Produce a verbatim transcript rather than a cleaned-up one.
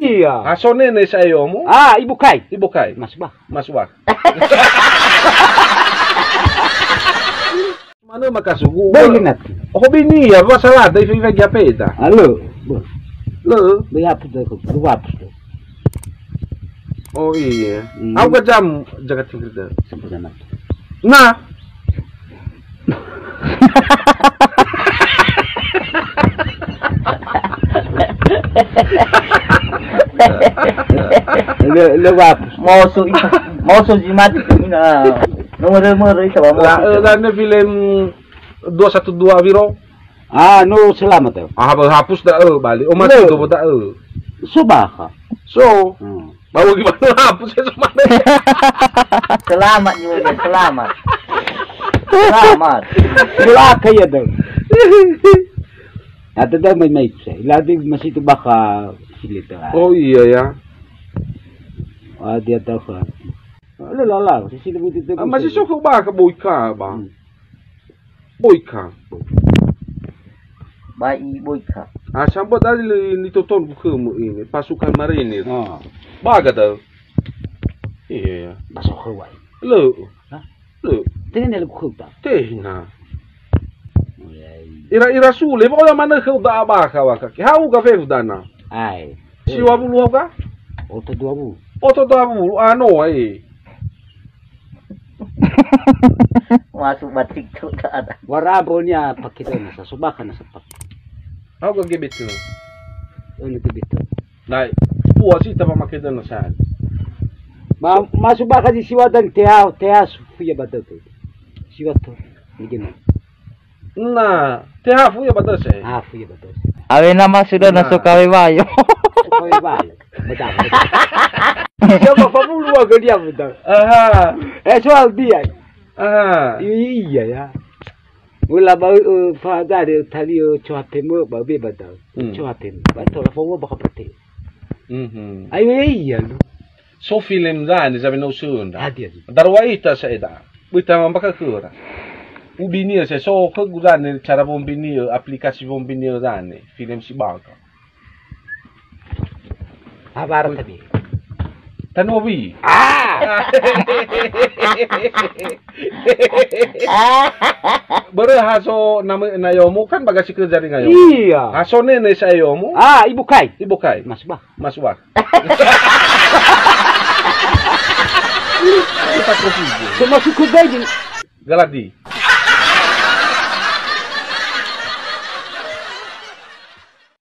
Iya. Ha so nene sa eyomu? Ah, ibu kai. Ibu kai. Mas bah. Mas bah. Mana makasugu? Beli nati. Oh, bini ya, masalah dari fai fai apa itu? Halo. Lo. Be ya putu ko, lu apa tu? Oh iya. Hmm. Aku ke jam jaga tinggi dah. Sampai jam. Nah. Le, le wa. Mau so, mau so jimat mina. Nomor, nomor itu mau. La, eh, la ne film dua satu dua wiro. Ah, no selamat ya. Ah, hapus dah, eh, balik. Oh, masih. Lo. Dobo dah, eh. So bakha. So. Hmm. Mau gimana hapus ya, sama. Selamat juga, selamat. Selamat. Celaka ya, Dok. Ada dah main-main saya. Lagi masih tu bakha filter. Oh iya ya. Ah, dia tahu kan. Lo, lo, lo. Sisi lebih itu. Ah, masih so bakha boika, Bang. Hmm. Boika. Bai boika. Ah, sambot ali le ni toton ku khemu ini, pasukan marinir. Ah. Baga tau. Iya, iya. Baso khawai. Lo. Hah? Lo. Tenga ne le ku kheuta. Tenga. Mulai. Ira, ira sule, pokoknya mana kheuta abaka waka. Hau ka fefu dana. Ai. Siwa bulu hau ka? Oto dua bulu. Oto dua bulu, ano, ai. Masuk batik tu tak ada. Wara bonia pakai dana, sa, so bakha na sa pakai. Hau ka gebet tu. Anu gebet tu. Nai, puas ita pamake dana sa. Ma, masuk bakha di siwa dan teha, teha su, ya batal tu. Siwa tu. Begini. Na, teha fu ya batas, eh. Ah, fu ya batas. Awena ma sudah na so kawe bayo. So kawe bayo. Betul, betul. Siapa pemulu aku dia betul. Aha. Eh, soal dia. Aha. Iya, iya ya. Mula bau, eh, pada dia tadi, eh, coa temu, bau be betul. Hmm. Coa temu. Betul lah, fou bakha pete. Mhm. Ayo, iya, iya, lu. So film zane, zawe no usunda. Hadir. Darwa ita sa eda. Bita mambaka khöra. Ubinia se so khögu zane cara wombini, aplikasi wombini zane, film si baka. Habar tadi. Tanowi. Ah! Börö ha so nama nayomu kan bagasi kerja di ngayomu. Iya. Ha so nene sa yomu. Ah, ibu kai. Ibu kai. Mas bah. Masuk, Bang. Kita provinsi. Termasuk ke gaji. Galadi.